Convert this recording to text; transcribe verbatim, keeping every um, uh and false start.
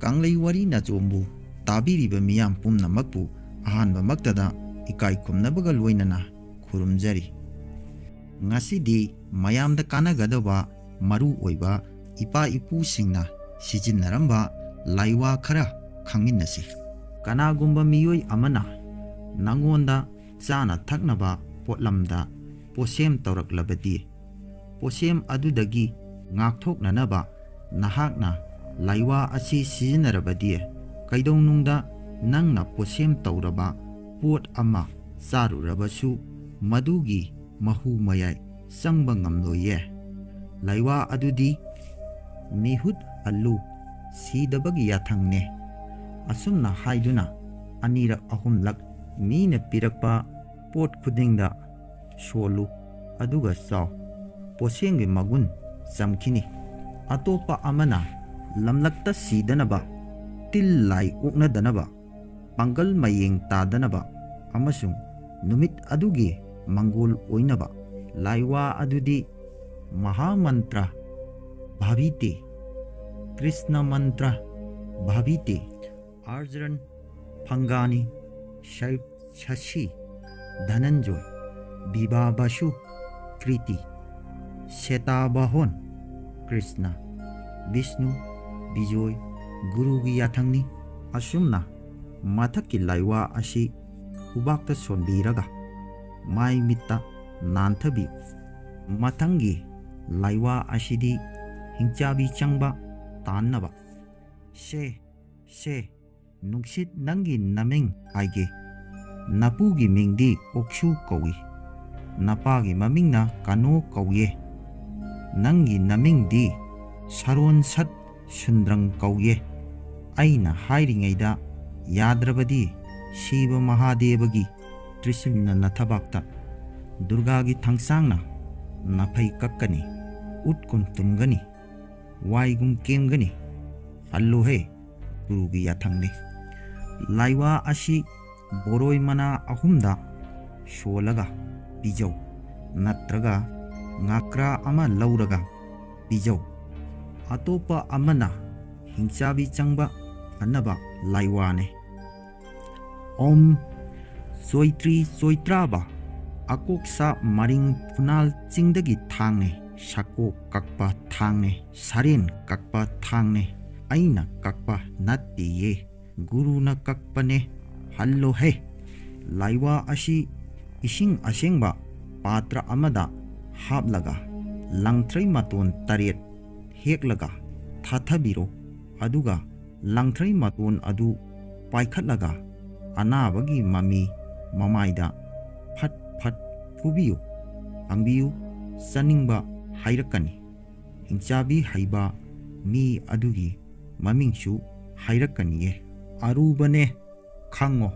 ꯀꯪꯂꯩ ꯋꯥꯔꯤ ꯅꯆꯣꯝꯕꯨ ꯇꯥꯕꯤꯔꯤꯕ ꯃꯤꯌꯥꯝ ꯄꯨꯝꯅꯃꯛꯄꯨ ꯑꯍꯥꯟꯕꯃꯛꯇꯗ ꯏꯀꯥꯏ ꯈꯨꯝꯅꯕꯒ ꯂꯣꯏꯅꯅ ꯈꯨꯔꯨꯝꯖꯔꯤ꯫ ꯉꯁꯤꯗꯤ ꯃꯌꯥꯝꯗ ꯀꯥꯟꯅꯒꯗꯕ ꯃꯔꯨ ꯑꯣꯏꯕ ꯏꯄꯥ ꯏꯄꯨꯁꯤꯡꯅ ꯁꯤꯖꯤꯟꯅꯔꯝꯕ ꯂꯥꯏꯋꯥ ꯈꯔ ꯈꯪꯃꯤꯟꯅꯁꯤ꯫ ꯀꯅꯥꯒꯨꯝꯕ ꯃꯤꯑꯣꯏ ꯑꯃꯅ ꯅꯉꯣꯟꯗ ꯆꯥꯅ ꯊꯛꯅꯕ ꯄꯣꯠꯂꯝꯗ ꯄꯣꯠꯁꯦꯝ ꯇꯧꯔꯛꯂꯕꯗꯤ, ꯄꯣꯠꯁꯦꯝ ꯑꯗꯨꯗꯒꯤ ꯉꯥꯛꯊꯣꯛꯅꯅꯕ ꯅꯍꯥꯛꯅ ꯂꯥꯏꯋꯥ ꯑꯁꯤ ꯁꯤꯖꯤꯟꯅꯔꯕꯗꯤ, ꯀꯩꯗꯧꯅꯨꯡꯗ ꯅꯪꯅ ꯄꯣꯠꯁꯦꯝ ꯇꯧꯔꯕ ꯄꯣꯠ ꯑꯃ ꯆꯥꯔꯨꯔꯕꯁꯨ ꯃꯗꯨꯒꯤ ꯃꯍꯨ ꯃꯌꯥꯏ ꯆꯪꯕ ꯉꯝꯂꯣꯏꯌꯦ꯫ ꯂꯥꯏꯋꯥ ꯑꯗꯨꯗꯤ ꯃꯤꯍꯨꯠ ꯍꯜꯂꯨ, ꯁꯤꯗꯕꯒꯤ ꯌꯥꯊꯪꯅꯦ꯫ ꯑꯁꯨꯝꯅ ꯍꯥꯏꯗꯨꯅ ꯑꯅꯤꯔꯛ ꯑꯍꯨꯝꯂꯛ ꯃꯤꯅ ꯄꯤꯔꯛꯄ ꯄꯣꯠ ꯈꯨꯗꯤꯡꯗ ꯁꯣꯜꯂꯨ, ꯑꯗꯨꯒ ꯆꯥꯎ꯫ ꯄꯣꯠꯁꯦꯝꯒꯤ ꯃꯒꯨꯟ ꯆꯝꯈꯤꯅꯤ꯫ ꯑꯇꯣꯞꯄ ꯑꯃꯅ ꯂꯝꯂꯛꯇ ꯁꯤꯗꯅꯕ, ꯇꯤꯜ ꯂꯥꯏ ꯑꯣꯛꯅꯗꯅꯕ, ꯄꯥꯡꯒꯜ ꯃꯌꯦꯡ ꯇꯥꯗꯅꯕ ꯑꯃꯁꯨꯡ ꯅꯨꯃꯤꯠ ꯑꯗꯨꯒꯤ ꯃꯪꯒꯣꯜ ꯑꯣꯏꯅꯕ ꯂꯥꯏꯋꯥ ꯑꯗꯨꯗꯤ ꯃꯍꯥꯃꯟꯇ꯭ꯔ ꯚꯥꯕꯤꯇꯦ, ꯀ꯭ꯔꯤꯁꯅ ꯃꯟꯇ꯭ꯔ ꯚꯥꯕꯤꯇꯦ, ꯑꯥꯔꯖ꯭ꯔꯟ ꯐꯪꯒꯥꯅꯤ, ꯁꯩ-, ꯁꯁꯤ ꯙꯅꯟꯖꯣꯏ, ꯕꯤꯕꯥ ꯕꯁꯨ ꯀ꯭ꯔꯤꯇꯤ, ꯁꯦꯇꯥꯕꯍꯣꯟ ꯀ꯭ꯔꯤꯁꯅ, ꯕꯤꯁꯅꯨ ꯕꯤꯖꯣꯏ ꯒꯨꯔꯨꯒꯤ ꯌꯥꯊꯪꯅꯤ꯫ ꯑꯁꯨꯝꯅ ꯃꯊꯛꯀꯤ ꯂꯥꯏꯋꯥ ꯑꯁꯤ ꯈꯨꯕꯥꯛꯇ ꯁꯣꯟꯕꯤꯔꯒ ꯃꯥꯏ ꯃꯤꯠꯇ ꯅꯥꯟꯊꯕꯤꯌꯨ꯫ ꯃꯊꯪꯒꯤ ꯂꯥꯏꯋꯥ ꯑꯁꯤꯗꯤ ꯍꯤꯡꯆꯥꯕꯤ ꯆꯪꯕ ꯇꯥꯟꯅꯕ꯫ ꯁꯦ, ꯁꯦ, ꯅꯨꯡꯁꯤꯠ ꯅꯪꯒꯤ ꯅꯃꯤꯡ ꯍꯥꯏꯒꯦ꯫ ꯅꯄꯨꯒꯤ ꯃꯤꯡꯗꯤ ꯑꯣꯛꯁꯨ ꯀꯧꯏ꯫ ꯅꯄꯥꯒꯤ ꯃꯃꯤꯡꯅ ꯀꯥꯅꯣ ꯀꯧꯏ꯫ ꯅꯪꯒꯤ ꯅꯃꯤꯡꯗꯤ ꯁꯔꯣꯟ ꯁꯠ ꯁꯨꯟꯗ꯭ꯔꯪ ꯀꯧꯏ꯫ ꯑꯩꯅ ꯍꯥꯏꯔꯤꯉꯩꯗ ꯌꯥꯗ꯭ꯔꯕꯗꯤ ꯁꯤꯕ ꯃꯍꯥꯗꯦꯕꯒꯤ ꯇ꯭ꯔꯤꯁꯨꯜꯅ ꯅꯊꯕꯥꯛꯇ, ꯗꯨꯔꯒꯥꯒꯤ ꯊꯥꯡꯁꯥꯡꯅ ꯅꯐꯩ ꯀꯛꯀꯅꯤ, ꯎꯠꯀꯨꯝ ꯇꯨꯝꯒꯅꯤ, ꯋꯥꯏꯒꯨꯝ ꯀꯦꯝꯒꯅꯤ꯫ ꯍꯜꯂꯨꯍꯦ, ꯒꯨꯔꯨꯒꯤ ꯌꯥꯊꯪꯅꯤ꯫ ꯂꯥꯏꯋꯥ ꯑꯁꯤ ꯕꯣꯔꯣꯏ ꯃꯅꯥ ꯑꯍꯨꯝꯗ ꯁꯣꯜꯂꯒ ꯄꯤꯖꯧ, ꯅꯠꯇ꯭ꯔꯒ ꯉꯥꯀ꯭ꯔꯥ ꯑꯃ ꯂꯧꯔꯒ ꯄꯤꯖꯧ꯫ ꯑꯇꯣꯞꯄ ꯑꯃꯅ ꯍꯤꯡꯆꯥꯕꯤ ꯆꯪꯕ ꯐꯅꯕ ꯂꯥꯏꯋꯥꯅꯦ꯫ ꯑꯣꯝ ꯆꯣꯏꯇ꯭ꯔꯤ ꯆꯣꯏꯇ꯭ꯔꯥꯕ ꯑꯀꯣꯛꯁꯥ ꯃꯔꯤꯡ ꯐꯨꯅꯥꯜ ꯆꯤꯡꯗꯒꯤ ꯊꯥꯡꯅꯦ, ꯁꯀꯣꯛ ꯀꯛꯄ ꯊꯥꯡꯅꯦ, ꯁꯔꯦꯟ ꯀꯛꯄ ꯊꯥꯡꯅꯦ, ꯑꯩꯅ ꯀꯛꯄ ꯅꯠꯇꯦꯌꯦ, ꯒꯨꯔꯨꯅ ꯀꯛꯄꯅꯦ, ꯍꯜꯂꯣꯍꯦ꯫ ꯂꯥꯏꯋꯥ ꯑꯁꯤ ꯏꯁꯤꯡ ꯑꯁꯦꯡꯕ ꯄꯥꯇ꯭ꯔ ꯑꯃꯗ ꯍꯥꯞꯂꯒ ꯂꯪꯊ꯭ꯔꯩ ꯃꯇꯣꯟ ꯇꯔꯦꯠ ꯍꯦꯛꯂꯒ ꯊꯥꯊꯕꯤꯔꯣ꯫ ꯑꯗꯨꯒ ꯂꯪꯊ꯭ꯔꯩ ꯃꯇꯣꯟ ꯑꯗꯨ ꯄꯥꯏꯈꯠꯂꯒ ꯑꯅꯥꯕꯒꯤ ꯃꯃꯤ ꯃꯃꯥꯏꯗ ꯐꯠ ꯐꯠ ꯐꯨꯕꯤꯌꯨ꯫ ꯍꯪꯕꯤꯌꯨ, ꯆꯥꯅꯤꯡꯕ ꯍꯥꯏꯔꯛꯀꯅꯤ꯫ ꯍꯤꯡꯆꯥꯕꯤ ꯍꯩꯕ ꯃꯤ ꯑꯗꯨꯒꯤ ꯃꯃꯤꯡꯁꯨ ꯍꯥꯏꯔꯛꯀꯅꯤꯌꯦ꯫ ꯑꯔꯨꯕꯅꯦ, ꯈꯪꯉꯣ꯫